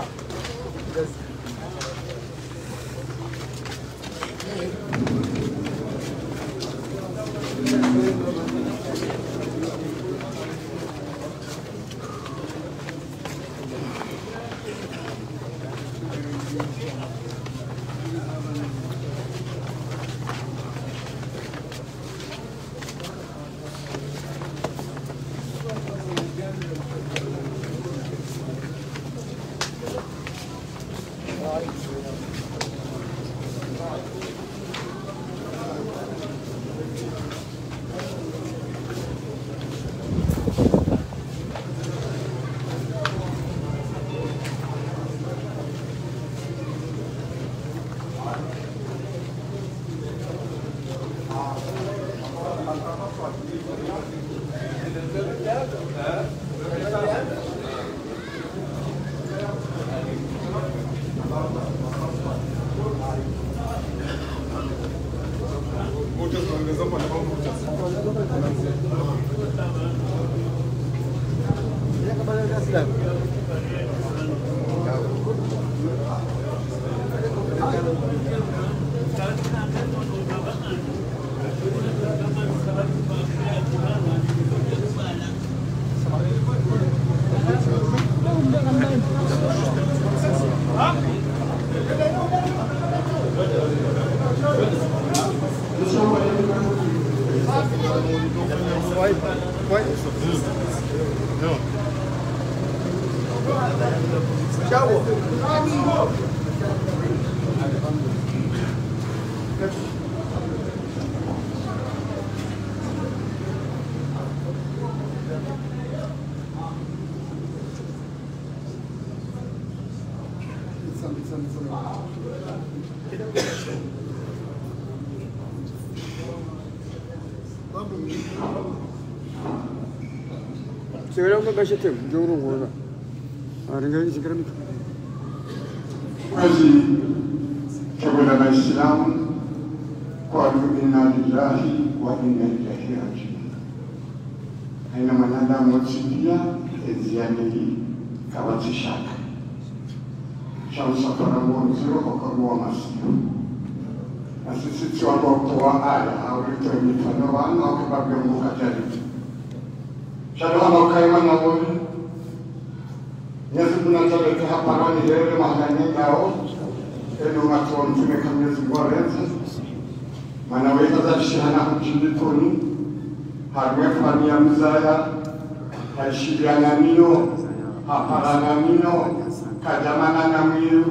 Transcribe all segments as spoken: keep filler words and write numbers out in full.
Voilà. Sewela unga gashe tem, joro wona. Aringa isikira mitu. Kwezi, kabula na Islamu, kwa inna lillahi wa inna ilaihi rajiun. Haina mwanadamu wontsi pia, ezi ya neyi, kapvatsi shaka. Sha msafara wo ndziro, okwa wo masihu. Na sisi tsi wandru wa kutowa aya, hau ritowe mifano pvanu, hau kibabia mbuka jaribu. Sha ndo hama ukayi mwana woyi, Mwenyezi Mungu natsaleke hapara ni here mahala nendao, eno matso mtume ka Mwenyezi Mungu arenze. Mwana wetu azalishihana hudjini toni, harumwa famiyi ya mzaya, haishiliana nino, haparana nino, kadjamana na mwiru,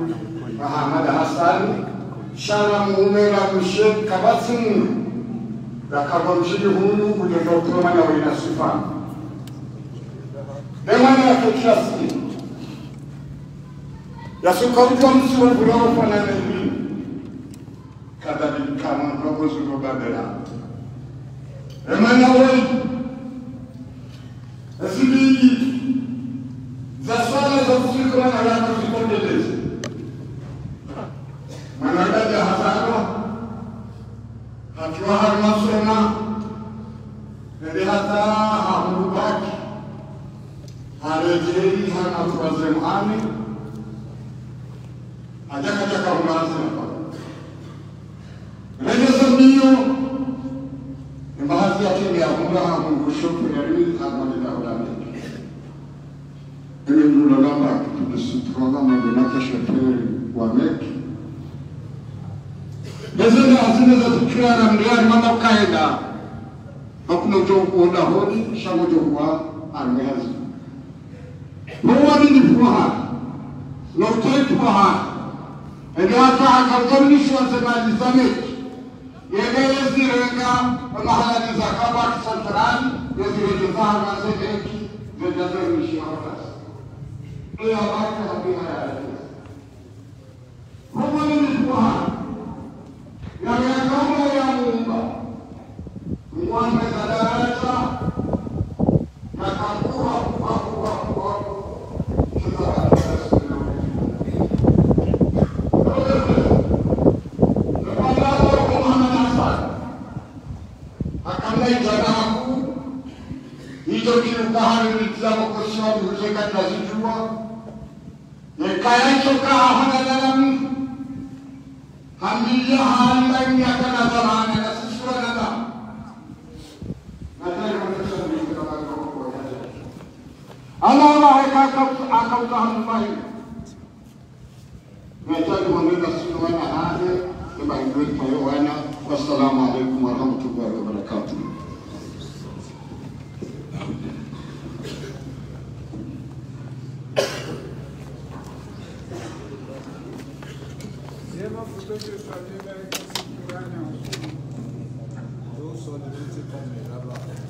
Mahamada Hasani, sha na mume na mshe kapvatsi mnu, yakabwa mshili hunu, udjo ndo mwana wena sifa. Emana ya keshasi. Yasuka utwa msi wa vula ufanane ni. Kadhalika mwana wa zulo babela. Emana wei. Ezibidi za swala za usiku mwana yako zikondeleze. Mwana dada hazalwa, hatiwa harumwa soma, nende hata hahuru bac, haredjeyi harumwa troisième année, hadja kadja kahumbazi hapvo. Rejeza mbiyo, embahazi ya tende ya hunda ha Mungu shukuru ya ridhi ha mwalida hula meki. Eme mdru lamba, nisutrova mwende na keshe peri wa meki. Bezenda hazine za fikira na mriari mama ukaenda. Hakuna ujo kuona honi, shango jo kuwa arme hazi. Muwa ni nifuha, na utaifuha. Ende hata haka utamnishwa ze mali za meki. Yende yezirenga mahalani za ka Banque Centrale, yezirenga za hama ze benki, zende zerudishiwa hotasi. Eya banki habiha ya raisi. Roho ni mtwaha. Ya yakamba ya Muumba. Ngwambe za daraja. Hakamla ijanaku, ijo kiluka hali litsa mokoswa, muzeka tazijua. Nekaya ichoka hahana lalami. Hambiya hali la imyaka na dhamana na sisi wanadamu. Na tayari wanadamu ni kama kwa kwa. Ala Allah heka akauta hamumahi. Na tayari wanadamu sisi wana hahe, ema hindwe kwa wana. Wassalamu alaikum warahmatullahi wabarakatuh.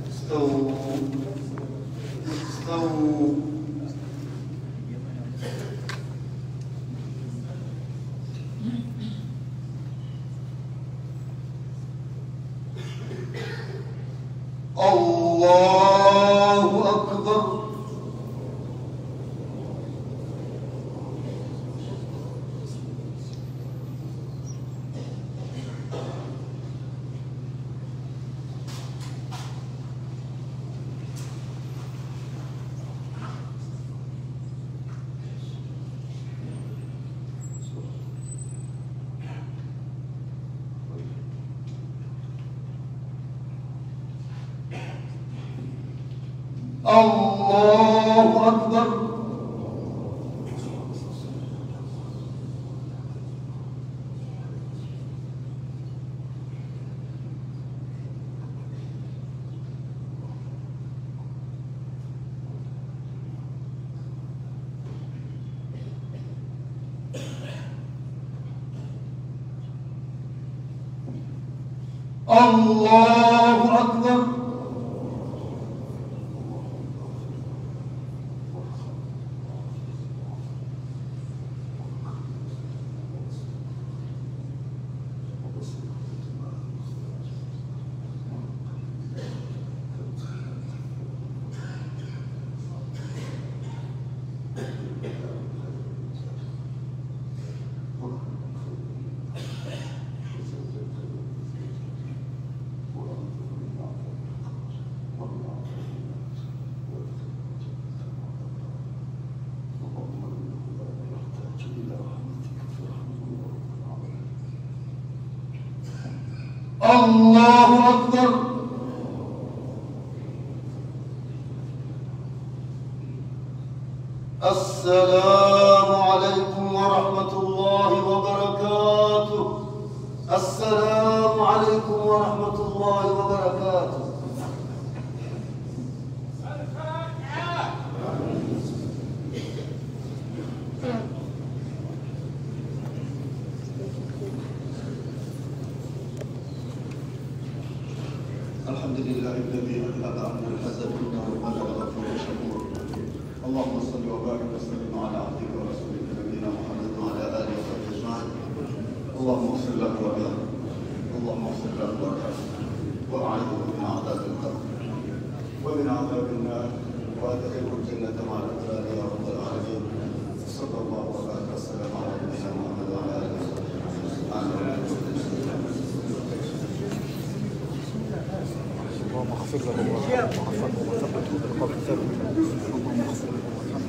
استووا. استووا. الله أكبر. الله أكبر. الله أكبر. الله أكبر. السلام عليكم ورحمة الله وبركاته. السلام عليكم ورحمة الله وبركاته. الحمد لله الذي أذهب عنا الحزن إن ربنا لغفور شكور. اللهم صل وبارك وسلم على عبدك ورسولك نبينا محمد وعلى آله وصحبه أجمعين. اللهم اغفر له وارحمه. اللهم اغفر له وارحمه. وأعذه من عذاب القبر ومن عذاب النار. وأدخله الجنة مع الأبرار يا رب العالمين. صلى الله وبارك وسلم على نبينا محمد وعلى آله وصحبه أجمعين. سبحان ربك رب العزة عما يصفون. اللهم اغفر له وارحمه وعافه وثبته بالقول الثابت. اللهم اغفر له وارحمه.